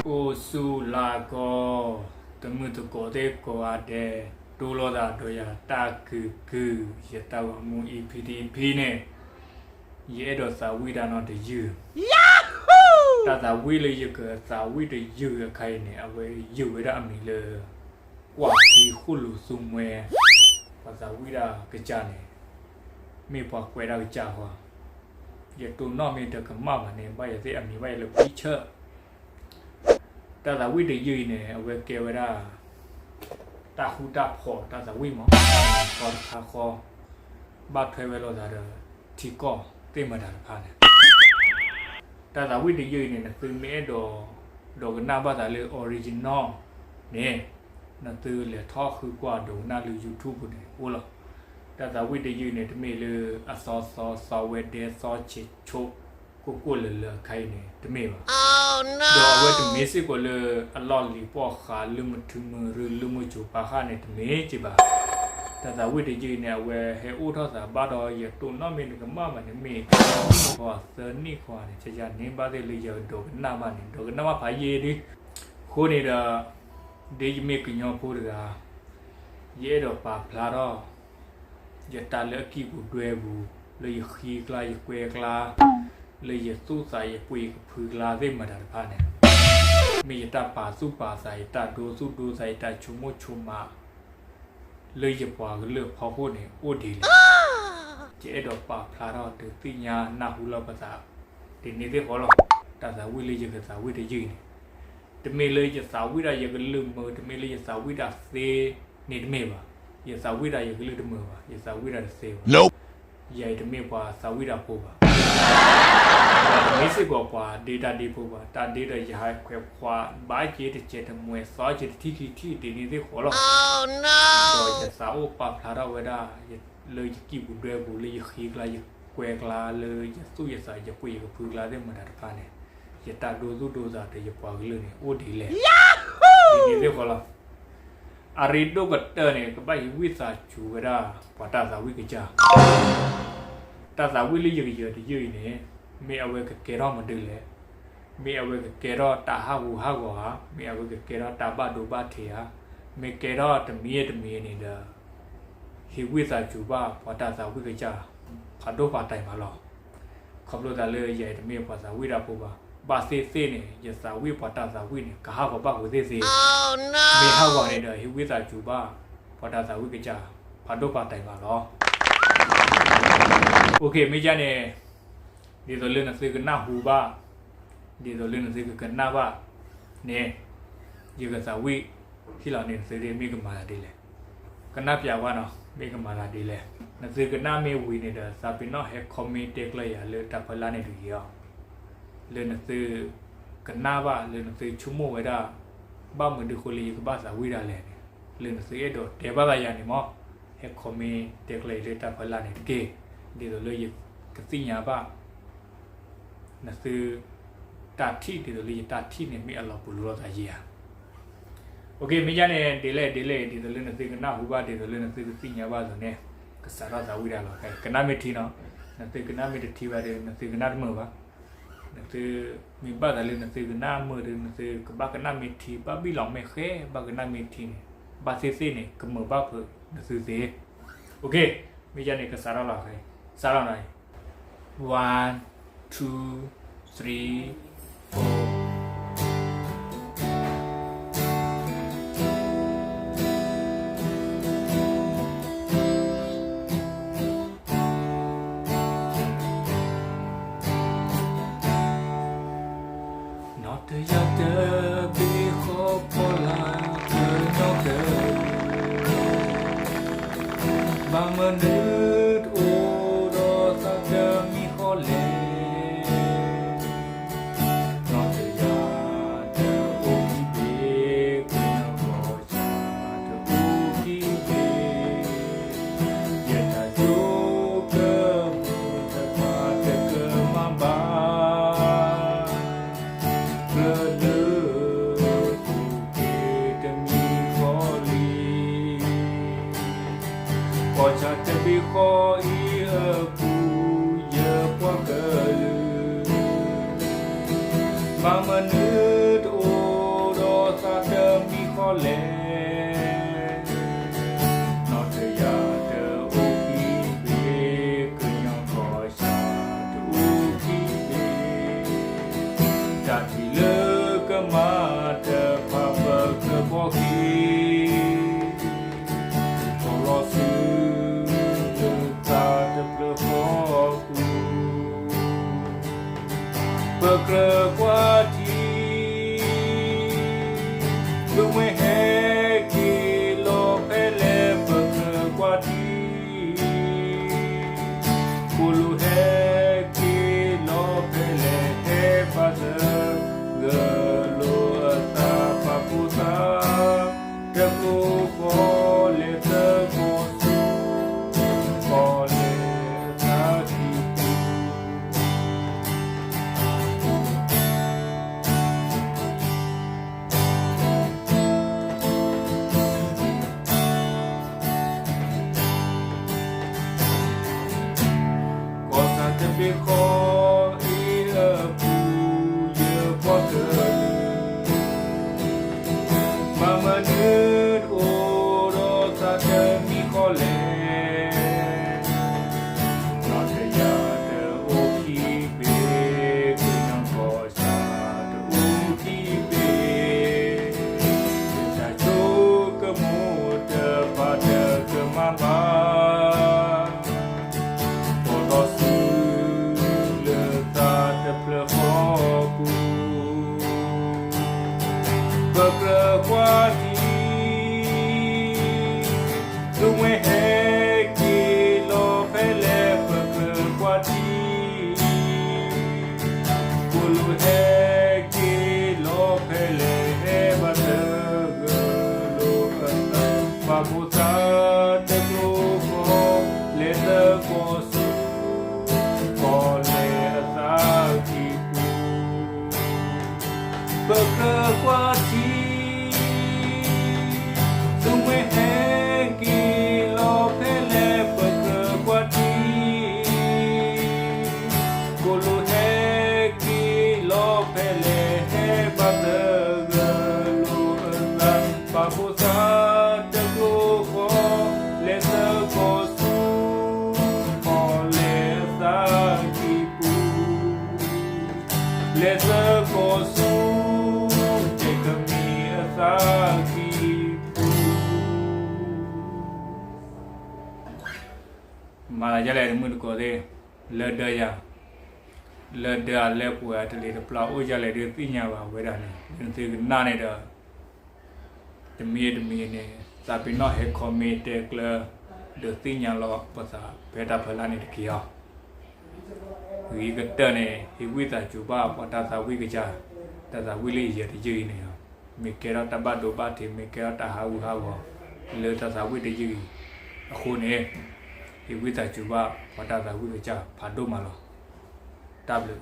အိၣ်ဆူၣ်လၢကီၢ်, တမုၢ်တကိးသ့ၣ်ကိးဂၤဒဲး, တိလိာ်သးဒီးယၤတၢ်ကုၢ်ကုၢ်, ယတၢ်ဂီၤမူ EP တ EP န့ၣ်, ယအဲၣ်ဒိးသးဝံၣ်တၢ်နီတယုၢ်. တၢ်သးဝံၣ်လၢယကသးဝံၣ်တယုၢ်အခါအံၤန့ၣ် အဝဲယုၢ်ဝဲဒၣ်အမံၤလၢ ကွၢ်ထံဃိၣ်လိာ်သူမှဲ, ပှၤသးဝံၣ်တၢ်ကစၢ်န့ၣ် မ့ၢ်ပှၤကွဲးတၢ်ကစၢ်ဃီ, ယတိၢ်နီၣ်မ့ၢ်တကမၣ်ဘၣ်န့ၣ် ဘၣ်ယသ့ၣ်အမံၤဘၣ်ယၤလၢပံဆၢၣ်. တၢ်သးဝံၣ်တယုၢ်အံၤန့ၣ် အဝဲကဲဝဲဒၣ် တၢ်ဃူတၢ်ဖိးတၢ်သးဝံၣ်မး, ဃီတခါဃီ, ဘၣ်ထွဲဝဲလိာ်သးဒီးထံကီၢ်သ့ၣ်မတၤတဖၣ်န့ၣ် တၢ်သးဝံၣ်တယုၢ်အံၤန့ၣ် နသုမ့ၢ်အဲၣ်ဒိး ဒိကနၣ်ဘၣ်သးလၢ original န့ၣ်, နသုလဲၤထီၣ်ဃုကွၢ်ဒိကနၣ်လၢ YouTube န့ၣ်အိၣ်လီၤ. တၢ်သးဝံၣ်တယုၢ်အံၤန့ၣ် တမ့ၢ်လၢအသီသီသီဝဲဒဲသီဆဲးဆိ ကိၢ်ကိၢ်လၢၤလၢၤအခါအံၤန့ၣ် တမ့ၢ်ဘၣ်. ဒီးအဝဲတမ့ၢ်စ့ၢ်ကီးလၢအလီၢ်လံၤပီၢ်ဃာ်လၢမုၢ်ထူမုၢ်ရူလၢမုၢ်စိၤပၤဃၣ်န့ၣ် တမ့ၢ်က့ဘၣ်. တၢ်သးဝံၣ်တယုၢ်အံၤန့ၣ် အဝဲဟဲအိၣ်ထီၣ်သးဘၣ်ဒီးယတိၢ်နီၣ်မ့ၢ်တကမၣ်ဘၣ်န့ၣ် မ့ၢ်ခံနံၣ်ဃီသၢနံၣ်ဃီန့ၣ် ကယၤန့ၣ် ဘၣ်သ့ၣ်လၢယဒိကနၣ်ဘၣ်န့ၣ် ဒိကနၣ်ဘၣ်ဖးယံာ်ဒု အဃိန့ၣ်ဒီး ဒ်ယမ့ၢ်ကညီဖိတဂၤ ယအဲၣ်ဒိးပာ်ဖျါထီၣ် ယတၢ်လၢအကံၢ်ပူၤဒွဲပူၤ လၢယဃံကျါယကွဲကျါ လၢယသူၣ်သးယပှ့ၤယကဖုကျါသ့ၣ်မတၤတဖၣ်န့ၣ် မ့ၢ်ယတၢ်ပာ်သူၣ်ပာ်သး ယတၢ်ဒိသူၣ်ဒိသး ယတၢ်ဆိကမိၣ်ဆိကမး လၢယပှၤကလုာ်အဖီခိၣ်န့ၣ် အိၣ်ဒ်လဲၣ်. ယအဲၣ်ဒိးပာ်ဖျါထီၣ်ဒုးသ့ၣ်ညါနၢ်ဟူလီၤပသး ဒ်န့ၣ်သ့ၣ်ဃီလီၤ. တၢ်သးဝံၣ်လၢယကသးဝံၣ်တယုၢ်အံၤန့ၣ် တမ့ၢ်လၢယသးဝံၣ်ဒၣ်ယကလုၢ်မုာ် တမ့ၢ်လၢယသးဝံၣ်ဒၣ်သ့န့ၣ်တမ့ၢ်ဘၣ်. ယသးဝံၣ်ဒၣ်ယကလုၢ်တမုာ်ဘၣ် ယသးဝံၣ်ဒၣ်တသ့ဘၣ်. ယအံၤတမ့ၢ်ပှၤသးဝံၣ်တၢ်ဖိဘၣ်. ဒီးတမ့ၢ်စ့ၢ်ကီးပှၤဒ့တၢ်ဒ့ဖိဘၣ်. တၢ်ဒ့ဒီးယဟးခွဲးခွး ဘၣ်က့ၤတစဲးတမှဲၤ သီက့ၤတထံၣ်ခံထံၣ် ဒ်န့ၣ်သ့ၣ်ဃီလီၤ. ဒီးယသးအိၣ်ပာ်ဖျါထီၣ်ဝဲဒၣ် လၢယကံၢ်ပူၤဒွဲပူၤ လၢယဃံကျါယကွဲကျါ လၢယသူၣ်ယသးယပှ့ၤယကဖုကျါသ့ၣ်မတၤတဖၣ်န့ၣ် ယတၢ်ဒိသူၣ်ဒိသးဒီးယပှၤကလုာ်န့ၣ် အိၣ်ဒ်လဲၣ်. ဒ်န့ၣ်သ့ၣ်ဃီလီၤ. အရ့ဒိၣ်ကတၢၢ်န့ၣ် ကဘၣ်ဟ့ၣ်ဝံသးစူၤဝဲဒၣ် ပှၤတၢ်သးဝံၣ်ကစၢ် တၢ်သးဝံၣ်လၢယကယၢၤတယုၢ်အံၤန့ၣ် မ့ၢ်အဝဲကကဲထီၣ်မနုၤလဲၣ်. မ့ၢ်အဝဲကကဲထီၣ်တၢ်ဟးဂူာ်ဟးဂီၤဧါ, မ့ၢ်အဝဲကကဲထီၣ်တၢ်ဘၣ်ဒိဘၣ်ထံးဧါ, မ့ၢ်ကဲထီၣ်တမံၤတမံၤန့ၣ်ဒီး ဟ့ၣ်ဝံသးစူၤဘၣ်ပှၤတၢ်သးဝံၣ်ကစၢ် ဖးဒိၣ်ဖးတၢ်မးလီၤ. ခီဖျိသးလၢယအံၤတမ့ၢ်ပှၤသးဝံၣ်တၢ်ဖိဘၣ်. ဘၣ်သ့ၣ်သ့ၣ်န့ၣ် ယသးဝံၣ်ပှၤတၢ်သးဝံၣ်န့ၣ် ကဟးဂီၤဘၣ်ပှၤသ့ၣ်သ့ၣ်, မ့ၢ်ဟးဂီၤန့ၣ်ဒီး ဟ့ၣ်ဝံသးစူၤဘၣ် ပှၤတၢ်သးဝံၣ်ကစၢ် ဖးဒိၣ်ဖးတၢ်မးလီၤ. မ့ၢ်ဒ်န့ၣ် ဒ်သိးလၢနသုကနၢ်ဟူဘၣ်, ဒ်သိးလၢနသုကကနၣ်ဘၣ်န့ၣ် ယကသးဝံၣ်ဟ့ၣ်လီၤန့ၢ်နသုဒ်မ့ၢ်ကမၤသးဒ်လဲၣ်. ကနၣ်ပျးဝဲနီၤ မ့ၢ်ကမၤသးဒ်လဲၣ်. နသုကနၣ်မ့ၢ်ဝံၤန့ၣ်ဒီး သးပ့ၤနီၣ်ဟဲ comment တဲကျၢၤယၤလၢတၢ်ဖီလာ်န့ၣ်တဂ့ၤအီၤ, လၢနသုကနၣ်ဘၣ် လၢနသုဆိကမိၣ်ဝဲဒၣ် ဘၣ်မနုၤဃိလၢယကဘၣ်သးဝံၣ်ဒၣ်လဲၣ်န့ၣ်, လၢနသုအဲၣ်ဒိးတဲဘၣ်သးယၤန့ၣ်မး, ဟဲ comment တဲကျၢၤယၤလၢတၢ်ဖီလာ်န့ၣ်တက့ၢ်. ဒ်သိးလၢယကသ့ၣ်ညါဘၣ် နသုတၢ်ထံၣ် ဒ်သိးလၢယတၢ်ထံၣ်န့ၣ် မ့ၢ်အလီၤပူၤလိာ်သးယဲဧါ. မ့ၢ်ဒ်န့ၣ် ဒ်လဲၣ်ဒ်လဲၣ် ဒ်သိးလၢနသုကနၢ်ဟူဘၣ် ဒ်သိးလၢနသုကသ့ၣ်ညါဘၣ်အသိးန့ၣ် ကစးထီၣ်သးဝံၣ်ဒၣ်လီၤ. ကနၣ်မ့ၢ်ထံနီၤ, နသုကနၣ်မ့ၢ်တထံဘၣ်ဒီး နသုကနၣ်တမုာ်ဘၣ်. နသုမ့ၢ်ဘၣ်သးလၢနသုကနၣ်မုာ်ဒီး နသုကဘၣ်ကနၣ်မ့ၢ်ထံ ဘၣ်ဘံၣ်လီၤမဲာ်ဃဲ ဘၣ်ကနၣ်မ့ၢ်ထံန့ၣ် ဘၣ်သ့ၣ်သ့ၣ်န့ၣ် ကမုာ်ဘၣ်ဖုးနသုသ့. မ့ၢ်ဒ်န့ၣ် ကစးထီၣ်လီၤ. စးထီၣ်နီၤ. One, two, three, four. နီၢ်တယၢ်တဘ့ၣ်ဃီဖီလာ်ကညီကဲ, ဘၣ်မနုၤတအိၣ်ဒီးသးတမံၤဃီလဲၣ်. နီၢ်တယၢ်တအိၣ်ခံဘ့ၣ် ကညီကီၢ်ဆၣ်တအိၣ်ခံဘ့ၣ်, ယတၢ်ဆိကမိၣ်တဖၣ်တကမၣ်ဘၣ်, ကလၢပူၤက့ၤတမံၤဃီလံ. ကီၢ်ဆၣ်တဘ့ၣ်ဃီအံၤအပူၤ ယပှၤကလုာ် ဘၣ်မနုၤတအိၣ် တၢ်တဖၣ်ပကြၢးဘီက့ၤ ကီၢ်လီၤဆူ လၢသးတဖျၢၣ်ဃီပူၤ ပကြၢးကွၢ်ထံ သုးမှဲဟဲက့ၤလီၤဖဲလဲၣ်ပကြၢးကွၢ်ထံ ကိၣ်လိၣ်ဟဲက့ၤလီၤဖဲလဲၣ်ဟဲဘၣ်သဂၢၢ် လိၣ်အသးပာ်ဖှိၣ်သး တကျိဃီလဲၤသကိးဆူ ကီၢ်လဲၤအသးကံၢ်ပူၤ ကီၢ်ဆၣ်တဘ့ၣ်ဃီအံၤအပူၤ ယပှၤကလုာ် ဘၣ်မနုၤတအိၣ်ဒီးသးတမံၤဃီလဲၣ် နီၢ်တယၢ်တအိၣ်ခံဘ့ၣ် ကညီကီၢ်ဆၣ်တအိၣ်ခံဘ့ၣ် တၢ်ဆိကမိၣ်တဖၣ်တကမၣ်ဘၣ် ကီၢ်လီၤဆူ လၢသးတဖျၢၣ်ဃီပူၤ ပကြၢးကွၢ်ထံ သုးမှဲဟဲက့ၤလီၤဖဲလဲၣ်ပကြၢးကွၢ်ထံ ကိၣ်လိၣ်ဟဲက့ၤလီၤဖဲလဲၣ်ဟဲဘၣ်သဂၢၢ် လိၣ်အသးပာ်ဖှိၣ်သး တကျိဃီလဲၤသကိးဆူ ကီၢ်လဲၤအသးကံၢ်ပူၤ ပကြၢးကွၢ်ထံ သုးမှဲဟဲက့ၤလီၤဖဲလဲၣ်ပကြၢးကွၢ်ထံ ကိၣ်လိၣ်ဟဲက့ၤလီၤဖဲလဲၣ်ဟဲဘၣ်သဂၢၢ် လိၣ်အသးပာ်ဖှိၣ်သး တကျိဃီ လဲၤသကိးဆူ ကီၢ်လဲၤအသးကံၢ်ပူၤ လဲၤသကိးဆူ ကဲကမံၤအသးကံၢ်ပူၤ မၤသးဒ်လဲၣ်တမုၢ်တကိးသ့ၣ်, လၢဒၢယၤ, လၢဒၢအလဲပှဲၤအတလ့ၤတပျၢ်အိၣ်ဒ်လဲၣ်ဒုးသ့ၣ်ညါဘၣ်ဝဲဒၣ်န့ၣ် လၢနသုကနၣ်န့ၣ်ဒီး တမံၤတမံၤန့ၣ် သးပ့ၤနီၣ်ဟဲ comment တဲကျၢၤ ဒီးသ့ၣ်ညါလီၤပသးဖဲတၢ်ဖီလာ်န့ၣ်တက့ၢ်အီၤ. ဂ့ၤကတၢၢ်န့ၣ် ဟ့ၣ်ဝံသးစူၤဘၣ်ပှၤတၢ်သးဝံၣ်ကစၢ်, တၢ်သးဝံၣ်လၢယယဲၢ်တယုၢ်အံၤန့ၣ်, မ့ၢ်ကဲထီၣ်တၢ်ဘၣ်ဒိဘၣ်ထံး မ့ၢ်ကဲထီၣ်တၢ်ဟးဂူာ်ဟးဂီၤ လၢတၢ်သးဝံၣ်တယုၢ်အံၤအဃိန့ၣ်, ဟ့ၣ်ဝံသးစူၤဘၣ်ပှၤတၢ်သးဝံၣ်ကစၢ်ဖးဒိၣ်မးလီၤ. တၢ်ဘျုး